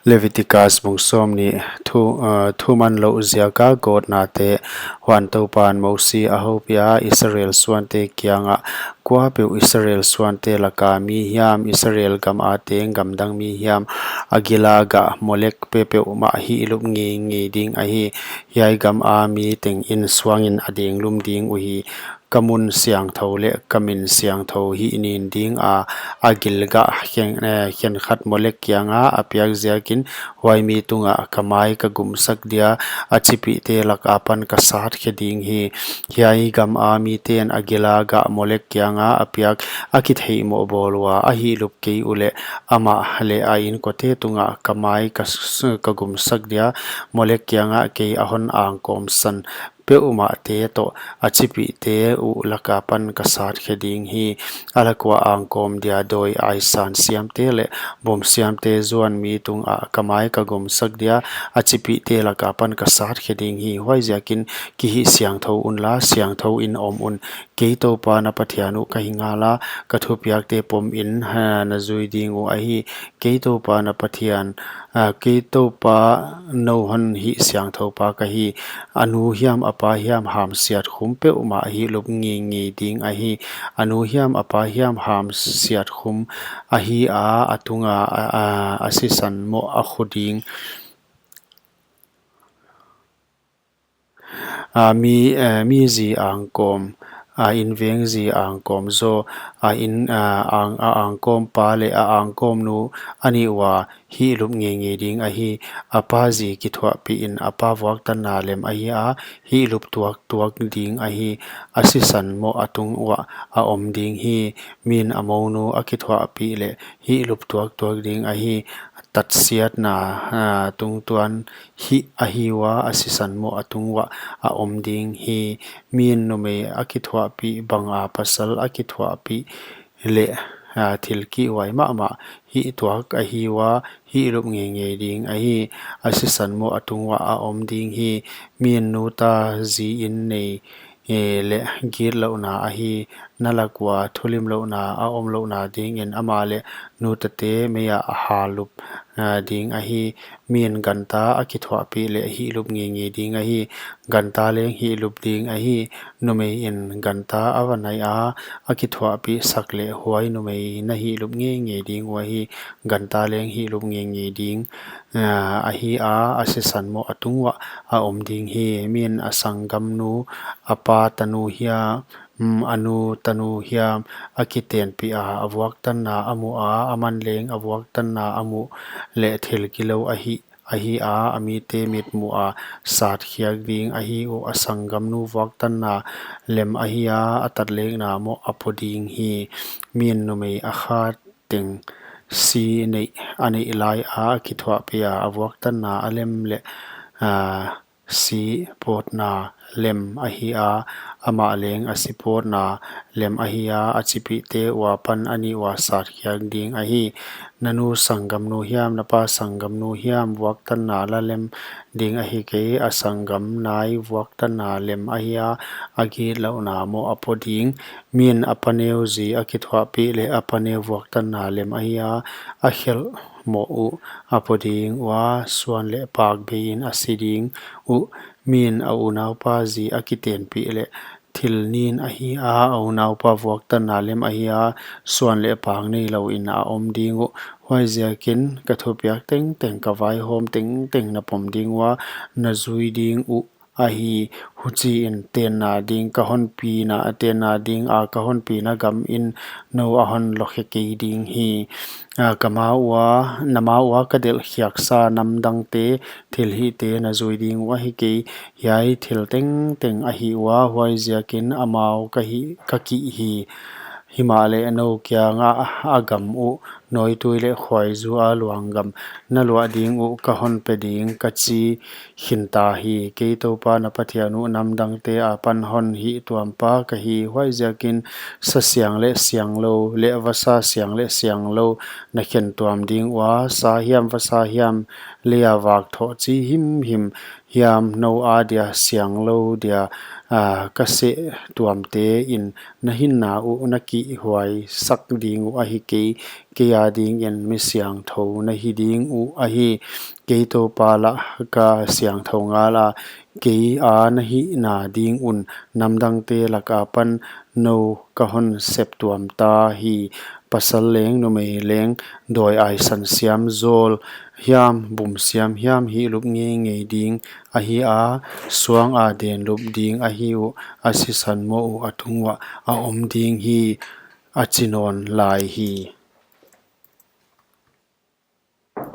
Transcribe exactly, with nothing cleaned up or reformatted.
Leviticus bung sawmnih. Thu, uh, thuman louh ziaka gawtnate. Huan Toupan Mosi a houpiha, Israel suante kiangah, kuapeuh Israel suante laka mi hiam, Israel gama teng gamdang mi hiam, a gila gah Molek peuhmah hihlup ngeingei ding ahi. Hiai gama mi tengin suangin a denglum ding uhi. Ka mun siangthou leh ka min siangthou hihnin dinga, a gil gah khen, eh, khenkhat Molek kianga a piak ziakin, huai mi tungah ka mai ka gumsak dia, a chipihte lakapan ka satkhe ding hi. Hiai gama miten a gila gah Molek kianga a piak, a kitheihmoh bawl ua a hihlup kei uleh, amah leh a inkuante tungah ka mai ka s-, ka gumsak dia, Molek kiangah kei a hon angkawmsan peuhmahte toh a chipihte uh lakapan ka satkhe ding hi. A lak ua angkawm dia dawi aisan siamte leh bawm siamte zuan mi tungah ka mai ka gumsak dia, a chipihte lakapan ka satkhe ding hi. Huaiziakin kihihsiangthou unla, siangthouin om un. Kei Toupa na Pathian uh ka hi ngala, ka thupiakte pomin, ha, na zui ding uh ahi. Kei Toupa na Pathian, ah, kei Toupa nou hon hihsiangthoupa ka hi. A nu hiam a pa hiam hamsiat khum peuhmah hihlup ngeingei ding ahi. A nu hiam a pa hiam hamsiat khum ahi a, a tunga, a, a, a sisan moh a khu ding. A mi, eh, mi zi angkawm, a inveng zi angkawm zaw, a in, a ang, a angkawm pa leh a angkawm nu a nih ua hihlup ngeingei ding ahi. A pa zi kithuahpihin a pa vuaktanna lem ahi a, hihlup tuaktuak ding ahi. A sisan moh a tung uah a om ding hi. Min a mounu a kithuahpih leh hihlup tuaktuak ding ahi. Tatsiatna, ah, tungtuan hih ahi ua, a sisan moh a tung uah a om ding hi. Min numei a kithuahpih banga pasal a kithuahpih leh, ah, thil kihhuai mahmah hih tuak ahi ua, hihlup ngeingei ding ahi. A sisan moh a tung uah a om ding hi. Min nuta zi in nei, eh, leh gitlouhna ahi. Na lak ua thulimlouhna a omlouhna dingin amah leh nutate meiah a halup, ah, ding ahi. Min ganta a kithuahpih leh hihlup ngeingei ding ahi. Ganta leng hihlup ding ahi. Numeiin ganta a va nai a, a kithuahpihsak leh huai numei na hihlup ngeingei ding uh ahi. Ganta leng hihlup ngeingei ding, ah, ahi a, a sisan moh a tung uah a om ding hi. Min a sanggamnu, a pa tanu hiam, mm, a nu tanu hiam a kitenpih a, a vuaktanna a muh a, aman leng a vuaktanna a muh leh thil gilou ahi, ahi a, a mite mitmuh a satkhiak ding ahi uh. A sanggamnu vuaktanna lem ahi a, a tatlekna moh a po ding hi. Min numei a kha teng si neih, a neih lai a, a kithuahpih a, a vuaktanna a lem leh, ah, si pawtna lem ahi a, amah leng a si pawtna lem ahi a, a chipihte ua pan a nih ua satkhiak ding ahi. Na nu sanggamnu hiam, na pa sanggamnu hiam vuaktanna la lem ding ahi kei. A sanggam nai vuaktanna lem ahi a, a gitlouhna moh a po ding. Min a paneu zi a kithuahpih leh a paneu vuaktanna lem ahi a, a khelh moh uh a po ding ua, suan leh pak beiin a si ding uh. Min a unaupa zi a kitenpih leh thil nin ahi a, a unaupa vuaktanna lem ahi a, suan leh pak neilouin a om ding uh. Huaiziakin ka thupiak tengteng, ka vaihawm tengteng na pom ding ua, na zui ding uh ahi. Huchiin tenna ding ka honpina, tenna dinga ka honpina gamin nou a hon lokhe kei ding hi. Ah, ka ma ua, na ma ua ka delhkhiaksa namdangte thilhihte na zui ding uh ahi kei. Hiai thil tengteng a hih ua, huaiziakin amau ka hih, ka kih hi. Himahleh nou kiangah a gam uh, nawitui leh khuaizu a luang gam na luah ding uh ka honpe ding, ka chi khinta hi. Kei Toupa na Pathian uh namdangte apan hon hihtuampa ka hi. Huaiziakin sa siang leh sianglou leh vasa siang leh sianglou na khentuam ding ua, sa hiam vasa hiam leia vak thoh chi himhim hiam nou adia sianglou dia, ah, ka sehtuamtein na hinna uh na kihhuaisak ding uh ahi kei. kei adingin mi siangthou na hi ding uh ahi. Kei TOUPA lah ka siangthou ngala, keia na hihna ding un namdangte laka pan nou ka hon septuamta hi. Pasal leng numei leng, dawi aisan siam jawl hiam, bum siam hiam hihlup ngeingei ding ahi a, suanga denlup ding ahi uh; a sisan moh uh a tunguah a om ding hi, a chi nawn lai hi.